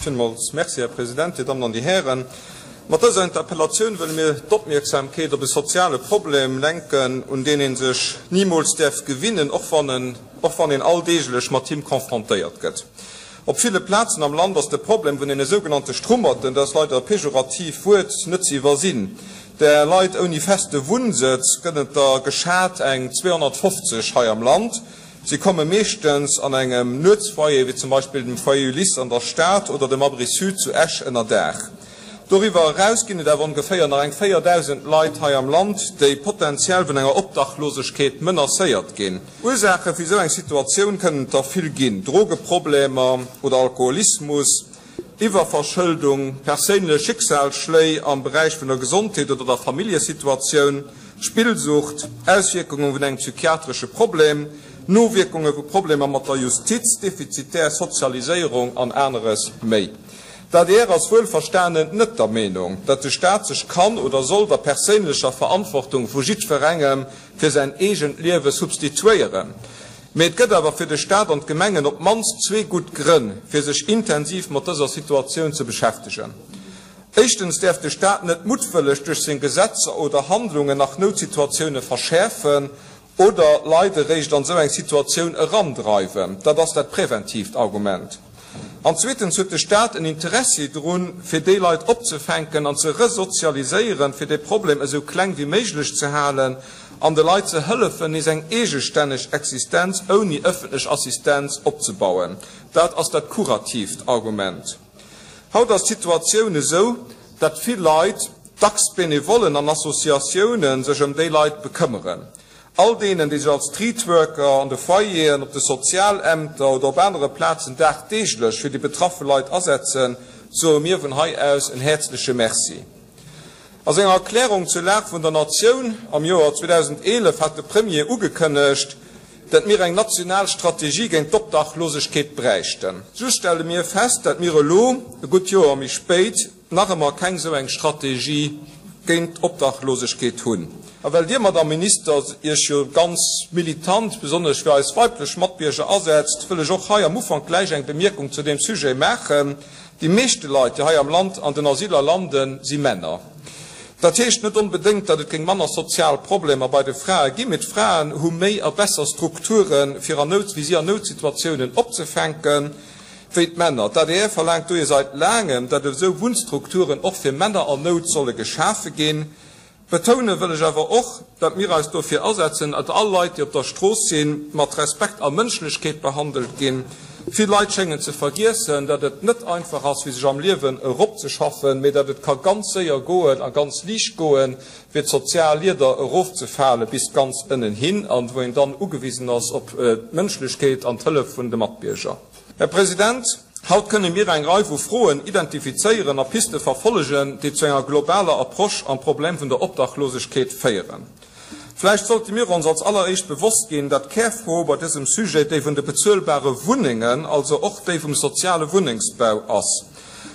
Villmools Merci, Här President, Dir Dammen an Dir Hären. Mat dëser Interpellatioun wëlle mir d'Opmierksamkeet op e soziale Problem lenken, un deen ee sech nimools däerf gewinnen, och wann en, och wann een alldeeglech mat him confrontéiert gëtt. Op ville Plazen am Land ass de Problem vun deene sougenannte Strummerten, dat ass leider e pejoratiivt Wuert, net ze iwwersinn. Där Leit ouni feste Wunnsëtz gëtt et der geschat eng 250 hei am Land. Si komme meeschtens an engem Nuetsfoyer, wéi zum Beispill dem Foyer Ulysse an der Stad oder dem Abri Sud zu Esch, ënner Daach. Doriwwer eraus ginn et awer ongeféier nach eng 4.000 Leit hei am Land, déi potentiell vun enger Obdachlosegkeet menacéiert ginn. Ursaache fir esou eng Situatioun kënnen et der vill ginn, Drogeproblemer oder Alkoholismus, Iwwerverschëldung, perséinlech Schicksalsschléi am Beräich vun der Gesondheet oder der Familljesituatioun, Spillsucht, Auswierkunge vun engem psychiatresche Problem, Nowierkunge vu Problemer mat der Justiz, defizitär Sozialiséierung an aneres méi. D'adr ass wuelverstanen net der Meenung, datt de Staat sech kann oder soll der perséinlecher Verantwortung vu jiddwerengem fir säin eegent Liewe substituéieren. Mee et gëtt awer fir de Staat an d'Gemengen op d'mannst zwee gutt Grënn, fir sech intensiv mat dëser Situatioun ze beschäftegen. Éischtens däerf de Staat net muttwëlleg duerch seng Gesetzer oder Handlungen nach Noutsituatioune verschäerfen oder Leit eréischt an esou eng Situatioun erandreiwen. Dat ass dat präventiivt Argument. An zweetens huet de Staat en Interessi drun, fir déi Leit opzefänken an ze resozialiséieren, fir de Problem esou kleng wéi méiglech ze halen an de Leit ze hëllefen, nees eng eegestänneg Existenz ouni ëffentlech Assistenz opzebauen. Dat ass dat kuratiivt Argument. Haut ass d'Situatioun esou, dat vill Leit, dacks Benevollen an Associatiounen, sech ëm déi Leit bekëmmeren. All deenen, déi sech als Streetworker an de Foyeren, op de Sozialämter oder op anere Plazen dagdeeglech fir déi betraffe Leit asetzen, soe mir vun hei aus en häerzleche Merci. A senger Erklärung zur Lag vun der Natioun am Joer 2011 hat de Premier ugekënnegt, dat mir eng national Strategie géint d'Obdachlosegkeet bräichten. Just stelle mir fest, dat mir elo, e gutt Joer méi spéit, nach ëmmer keng esou eng Strategie géint d'Obdachlosegkeet hunn. A well Dir, Madame Minister, Iech jo ganz militant besonnesch fir eis weiblech Matbierger asetzt, wëll ech och hei am Ufank gläich eng Bemierkung zu deem Sujet maachen. Déi meeschte Leit, déi hei am Land an den Asyler landen, si Männer. Dat heescht net onbedéngt, datt et géing manner sozial Problemer bei de Frae ginn, mee d'Fraen hu méi a besser Strukture fir an Nout, fir si an Noutsituatiounen opzefänken, wéi d'Männer. D'adr verlaangt dohier seit laangem, datt esou Wunnstrukturen och fir Männer an Nout solle geschafe ginn. Betoune wëll ech awer och, datt mir eis dofir asetzen, datt all Leit, déi op der Strooss sinn, mat Respekt a Mënschlechkeet behandelt ginn. Vill Leit schéngen ze vergiessen, datt et net einfach ass, fir sech am Liewen eropzeschaffen, mee datt et ka ganz séier goen a ganz liicht goen, fir d'sozial Lieder erofzefale bis ganz ënnen hin, an wou een dann ugewisen ass op d'Mënschlechkeet an d'Hëllef vun de Matbierger. Här President, haut kënne mir eng Rei vu Froen identifizéieren a Piste verfollegen, déi zu enger globaler Approche am Problem vun der Obdachlosegkeet féieren. Vläicht sollte mir ons als alleréischt bewosst ginn, dat d'Kärfro bei dësem Sujet déi vun de bezuelbare Wunnengen, also och déi vum soziale Wunnengsbau ass.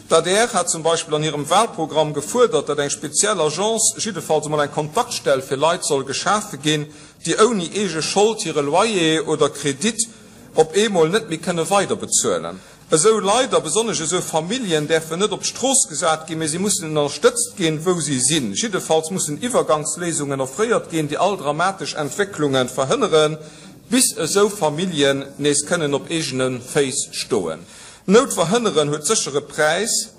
D'adr hat zum Beispill an hirem Wahlprogramm gefuerdert, dat eng speziell Agence, jiddefalls emol eng Kontaktstell fir Leit soll geschafe ginn, déi ouni eege Schold hire Loyer oder Kredit op eemol net méi kënne weiderbezuelen. Esou Leit, a besonnesch esou Familljen, däerfen net op d'Strooss gesat ginn, mee si mussen ënnerstëtzt ginn, wou si sinn. Jiddefalls mussen Iwwergangsléisungen offréiert ginn, déi all dramatesch Entwécklunge verhënneren, bis esou Familljen nees kënnen op eegene Féiss stoen. Nout verhënneren huet sécher e Präis,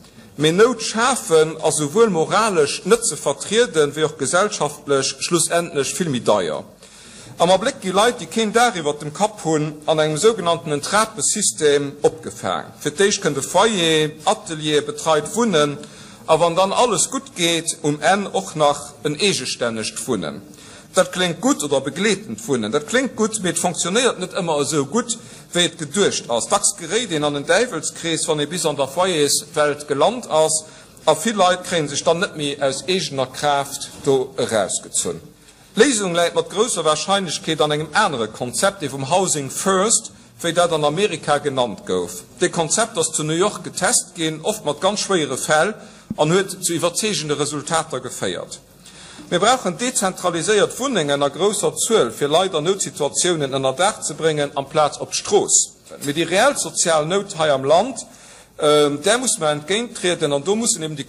mee Nout schafen ass esouwuel moralesch net ze vertrieden, wéi och gesellschaftlech schlussendlech vill méi deier. Am Abléck gi Leit, déi keen Daach iwwert dem Kapp hunn, an engem sougenanntenen Trapesystem opgefaang. Fir d'éischt kënnt e Foyer, Atelier, betreit Wunnen a wann dann alles gutt geet, um Enn och nach en eegestännegt Wunnen. Dat kléngt gutt, oder begleetend Wunnen. Dat kléngt gutt, mee et fonctionnéiert net ëmmer esou gutt, wéi et geduecht ass. Dacks geréit een an en Däiwelskrees, wann ee bis an der Foyerswelt gelant ass, a vill Leit kréie sech dann net méi aus eegener Kraaft do erausgezunn. D'Léisung läit mat grousser Warscheinlechkeet an engem anere Konzept, dee vum Housing First, wéi dat an Amerika genannt gouf. Dee Konzept ass zu New York getest ginn, oft mat ganz schwéiere Fäll, an huet zu iwwerzeegende Resultater geféiert. Mir brauchen dezentraliséiert Wunnengen a grousser Zuel, fir Leit an Noutsituatiounen ënner Daach ze bréngen, amplaz op d'Strooss. Mee déi reell sozial Nout hei am Land. Där musse mer entgéinttrieden an do mussen eben déi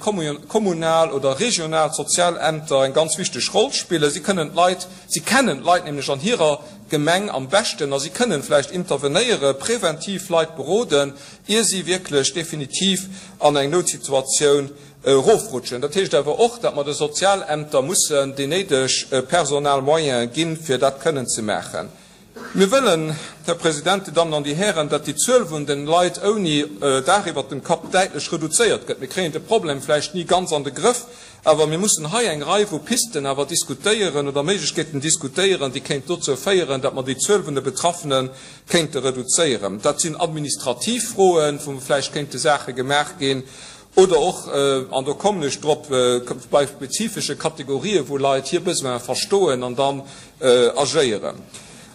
kommunal oder regional Sozialämter eng ganz wichteg Roll spillen. Si kënnen d'Leit, si kennen d'Leit nämlech an hirer Gemeng am beschten a si kënnen vläicht intervenéieren, präventiv Leit beroden, ier si wierklech definitiv an eng Noutsituatioun erofrutschen. Dat heescht awer och, datt mer de Sozialämter mussen déi néideg personal Moyene ginn, fir dat kënnen ze maachen. Mir wëllen, Här President, Dir Dammen an Dir Hären, datt déi Zuel vun den Leit ouni Daach iwwert dem Kapp däitlech reduzéiert gëtt. Mir kréien de Problem vläicht ni ganz an de Grëff, awer mir mussen hei eng Rei vu Pisten awer diskutéieren oder Méiglechkeeten diskutéieren, déi kéint dozou féieren, datt mer déi Zuel vun de Betraffene kéinte reduzéieren. Dat sinn administrativ Froen, wou vläicht kéinte Saache gemaach ginn, Oder och, an do kommen ech drop, bei spezifesche Kategorien, wou Leit hir Besoine verstoen an dann agéieren.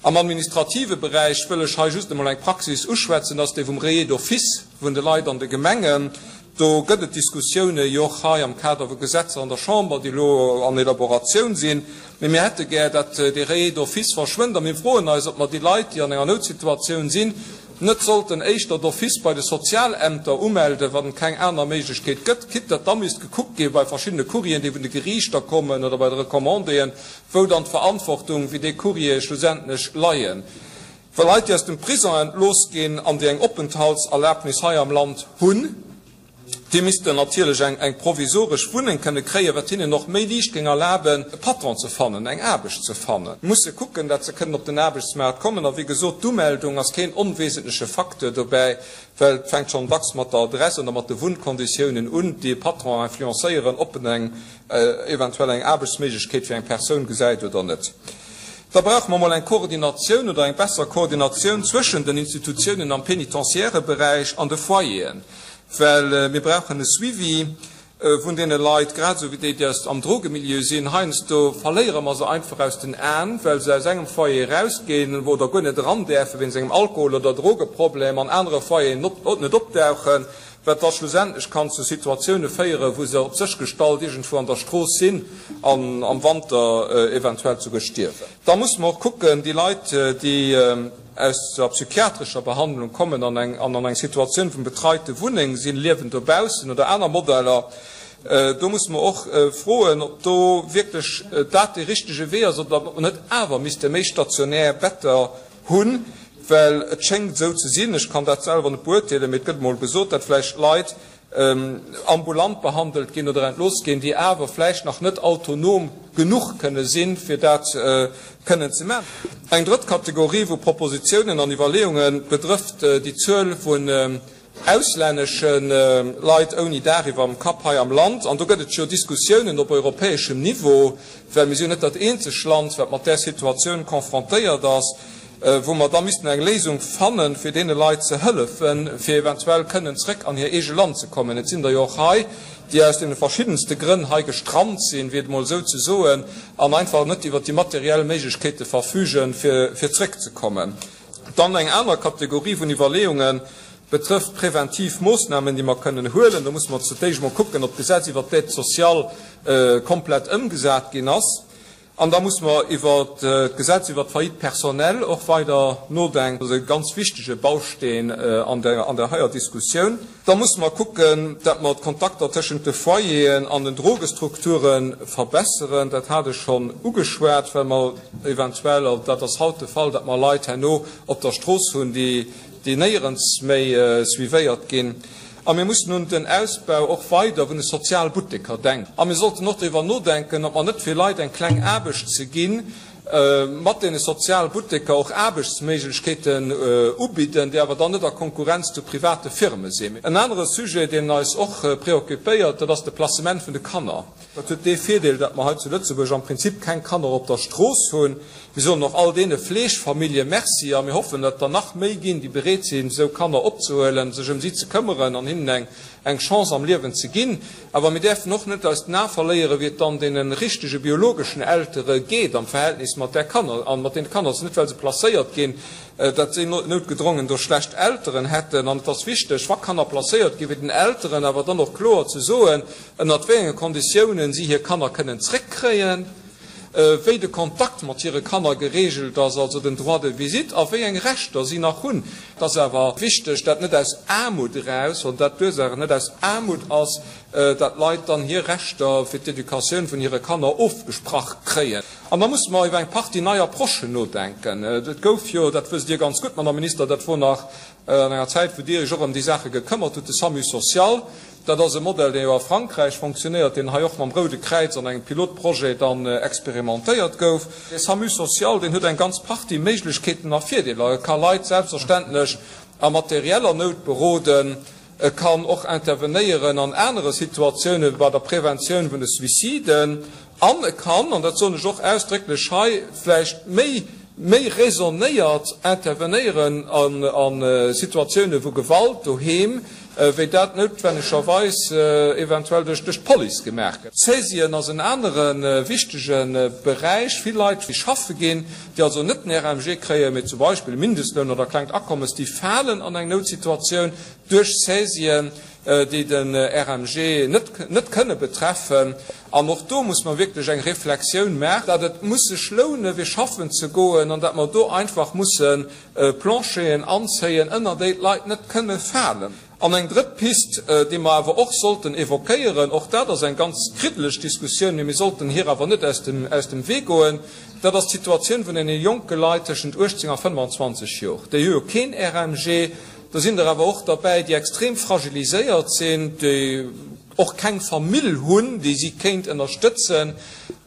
Am administrative Beräich wëll ech hei just emol eng Praxis uschwätzen, dat ass déi vum Rayé d'office vun de Leit an de Gemengen. Do gëtt et Diskussiounen, jo och hei am Kader vu Gesetzer an der Chamber, déi elo an Elaboratioun sinn. Mee mir hätte gär, datt dee Rayé d'office verschwënnt a mir froen eis, ob mer déi Leit, déi an enger Noutsituatioun sinn, net sollten éischter d'office bei de Sozialämter umelden, wann et keng aner Méiglechkeet gëtt, quitte datt da misst gekuckt gi bei verschiddene Courrieren, déi vun de Geriichter kommen oder bei de Recommandéen, wou dann d'Verantwortung fir dee Courrier schlussendlech leien. Wa Leit, déi aus dem Prison entlooss ginn an déi eng Openthaltserlaabnis hei am Land hunn, Déi missten natierlech eng provisoresch Wunneng kënne kréien, wat hinnen och méi liicht géing erlaben, e Patron ze fannen, eng Aarbecht ze fannen. Musse kucken, dat se kënnen op den Aarbechtsmaart kommen. A wéi gesot, d'Umeldung ass keen onwesentleche Facteur dobäi, well et fänkt schonn dacks mat der Adress oder mat de Wunnkonditiounen un, déi e Patron influencéieren, ob en eng eventuell eng Aarbechtsméiglechkeet fir eng Persoun gesäit oder net. Da brauche mer emol eng Koordinatioun oder eng besser Koordinatioun zwëschen den Institutiounen am pénitentiaire Beräich an de Foyeren. Well mir brauchen e Suivi vun deene Leit, grad esou wéi déi, déi aus am Drogemilieu sinn. Heiansdo verléiere mer se einfach aus den Aen, well se aus engem Foyer erausginn oder guer net eran däerfe wéinst engem Alkohol oder Drogeproblem, an anere Foyeren net opdauchen, wat da schlussendlech kann zu Situatioune féieren, wou se op sech gestallt iergendwou an der Strooss sinn an am Wanter eventuell souguer stierwen. Da musse mer och kucken, déi Leit, déi aus der psychiatrescher Behandlung kommen an eng an an eng Situatioun vun betreite Wunneng sinn, Liewen dobaussen oder aner Modeller, do musse mer och froen, ob do wierklech dat dee richtege Wee ass oder ob mer net awer misste méi stationär Better hunn, well et schéngt esou ze sinn, ech kann dat selwer net beurteelen, mee et gëtt emol gesot, datt vläicht Leit ambulant behandelt ginn oder entlooss ginn, déi awer vläicht nach net autonom genuch kënne sinn, fir dat kënnen ze maachen. Eng drëtt Kategorie vu Propositionen an Iwwerleeunge betrëfft déi Zuel vun auslännesche Leit ouni Daach iwwerm Kapp hei am Land. An do gëtt et jo Diskussiounen op europäeschem Niveau, well mir si jo net dat eenzeg Land, wat mat där Situatioun confrontéiert ass, wou mer da missten eng Léisung fannen, fir deene Leit ze hëllefen, fir eventuell kënnen zrëck an hir eege Land ze kommen. Et sinn der jo och hei, déi aus deene verschiddenste Grënn hei gestrant sinn, fir et emol esou ze soen, an einfach net iwwert déi materiell Méiglechkeete verfügen, fir zrëckzekommen. Dann eng aner Kategorie vun Iwwerleeunge betrëfft präventiv Moossnamen, déi mer kënnen huelen. Do musse mer zu d'éischt emol kucken, ob d'Gesetz iwwert d'Aide sociale komplett ëmgesat ginn ass. An da musse mer iwwert d'Gesetz iwwert d'Faillite personnelle och weider nodenken. Dat ass e ganz wichtege Bausteen an der heier Diskussioun. Da musse mer kucken, dat mer d'Kontakter tëschent de Foyeren an den Drogestrukture verbesseren. Dat hat ech schonn ugeschwat, well mer eventuell, an dat ass haut de Fall, dat mer Leit herno op der Strooss hunn, déi néierens méi suivéiert ginn. A mir mussen un den Ausbau och weider vun de Sozialbutteker denken. A mir sollten och driwwer nodenken, ob mer net fir Leit eng kleng Aarbecht ze ginn, mat deene Sozialbutteker och Aarbechtsméiglechkeeten ubidden, déi awer dann net a Konkurrenz zu private Firme sinn. En anere Sujet, deen eis och préoccupéiert, dat ass de Placement vun de Kanner. Dat huet dee Virdeel, datt mer hei zu Lëtzebuerg am Prinzip keng Kanner op der Strooss hunn. Mir soen och all deene Fleegfamillje Merci a mir hoffen, datt der nach méi ginn, déi bereet sinn, esou Kanner opzehuelen, sech ëm si ze këmmeren an hinnen eng Chance am Liewen ze ginn. Awer mir däerfen och net aus den Ae verléieren, wéi et dann deene richtege biologeschen Eltere geet am Verhältnis mat där Kanner an mat deene Kanner. Et ass net, well se placéiert ginn, datt si noutgedrongen do schlecht Elteren hätten. An et ass wichteg, wa Kanner placéiert ginn, fir den Elteren awer dann och kloer ze soen, ënnert wéi enge Konditiounen si hir Kanner kënnen zréckkréien. wéi de Kontakt mat hire Kanner geregelt ass, also den Droit de visite, a wéi eng Rechter si nach hunn. Et ass awer wichteg, dat net aus Aarmut eraus, wann dat d'Ursaach net aus Aarmut ass, dat d'Leit dann hir Rechter fir d'Educatioun vun hire Kanner ofgesprach kréien. An da musse mer iwwer eng Partie nei Approchen nodenken. Et gouf jo, dat wësst Dir ganz gutt, Madame Minister, dat wor nach an enger Zäit, wou Dir Iech och ëm déi Saache gekëmmert hutt, de SAMU social. Dat ass e Modell, dee jo a Frankräich fonctionnéiert, deen hei och mam Roude Kräiz an engem Pilotprojet dann experimentéiert gouf. Dee SAMU social, deen huet eng ganz Partie Méiglechkeeten a Virdeeler. E ka Leit selbstverständlech a materieller Nout beroden, e kann och intervenéieren an anere Situatiounen, bei der Preventioun vun de Suiciden, An e kann, an dat soen ech och ausdrécklech hei, vläicht méi méi raisonnéiert intervenéieren a Situatiounen, wou Gewalt doheem, wéi dat noutwennegerweis eventuell duerch d'Police gemaach gëtt. Saisien ass en anere wichtege Beräich. Vill Leit, déi schaffe ginn, déi also net den RMG kréien, mee zum Beispill e Mindestloun oder e klengt Akommes, déi falen an eng Noutsituatioun duerch Saisien. déi den RMG net net kënne betreffen. An och do muss mer wierklech eng Reflexioun maachen, datt et muss sech lounen, fir schaffen ze goen, an datt mer do einfach musse Plancheren anzéien, ënner déi d'Leit net kënne falen. An eng drëtt Pist, déi mer awer och sollten évoquéieren, och dat ass eng ganz kriddeleg Diskussioun, mee mir sollten hir awer net aus dem aus dem Wee goen, dat ass d'Situatioun vun deene jonke Leit tëschent 18 a 25 Jor. Déi hu jo keen RMG. Do sinn der awer och derbäi, déi extrem fragiliséiert sinn, déi och keng Famill hunn, déi si kéint ënnerstëtzen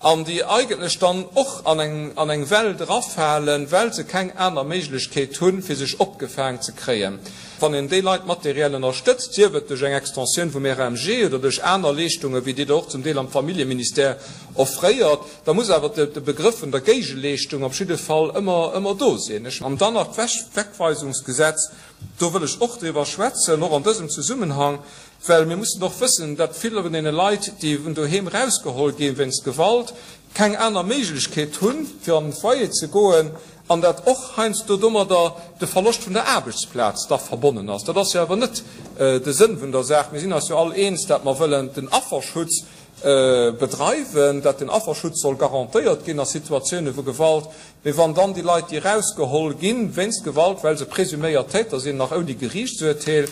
an déi eigentlech dann och an eng an eng Welt erafalen, well se keng aner Méiglechkeet hunn, fir sech opgefaang ze kréien. Wann een déi Leit materiell ënnerstëtzt, sief et duerch eng Extensioun vum RMG oder duerch aner Leeschtungen, wéi Dir der och zum Deel am Familljeministère offréiert, da muss awer de Begrëff vun der Géigeleeschtung op jidde Fall ëmmer, ëmmer do sinn. An dann nach d'Wegweisungsgesetz, do wëll ech och driwwer schwätzen, och an dësem Zesummenhang, well mir mussen och wëssen, datt vill vun deene Leit, déi vun doheem erausgeholl gi wéinst Gewalt, keng aner Méiglechkeet hunn, fir an den Foyer ze goen, an dat och heiansdo domadder de Verloscht vun der Aarbechtsplaz da verbonnen ass. Dat ass jo awer net de Sënn vun der Saach. Mir sinn eis jo all eens, datt mer wëllen den Afferschutz bedreiwen, dat den Afferschutz soll garantéiert ginn a Situatioune vu Gewalt, mee wann dann déi Leit, déi erausgeholl ginn wéinst Gewalt, well se presuméiert Täter sinn, nach ouni Geriichtsurteel,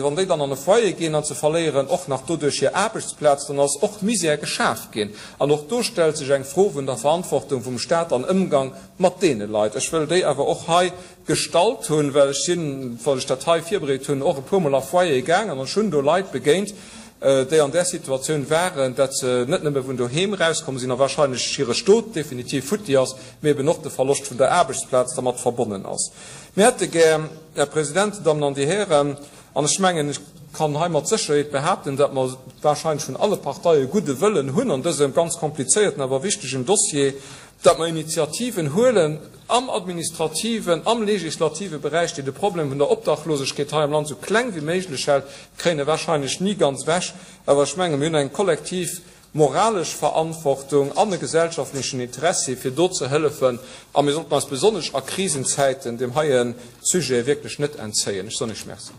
wann déi dann an e Foyer ginn an se verléieren och nach doduerch hir Aarbechtsplaz, dann ass och Misär geschaf ginn. An och do stellt sech eng Fro vun der Verantwortung vum Staat an Ëmgang mat deene Leit. Ech wëll déi awer och hei gestallt hunn, well ech sinn, well ech dat hei virbereet hunn, och e puermol a Foyere gaangen an ech hunn do Leit begéint, déi an där Situatioun waren, dat se net nëmme vun doheem erauskomm sinn a wahrscheinlech hire Stot definitiv futti ass, mee eben och de Verloscht vun der Aarbechtsplaz dermat verbonnen ass. Mir hätte gär, Här President, Dir Dammen an Dir Hären, an ech mengen, ech kann hei mat Sécherheet behaapten, dat mer wahrscheinlech vun alle Parteie gudde Wëllen hunn an dësem ganz komplizéierten, awer wichtegen Dossier, dat mer Initiativen huelen am administrativen, am legislative Beräich, déi de Problem vun der Obdachlosegkeet hei am Land esou kleng wéi méiglech hält, kréien e wahrscheinlech ni ganz ewech, awer ech menge mir hunn eng kollektiv moralesch Verantwortung an e gesellschaftlechen Interessi, fir do ze hëllefen, a mir sollten eis besonnesch a Krisenzäiten deem heie Sujet wierklech net entzéien. Ech soen Iech Merci.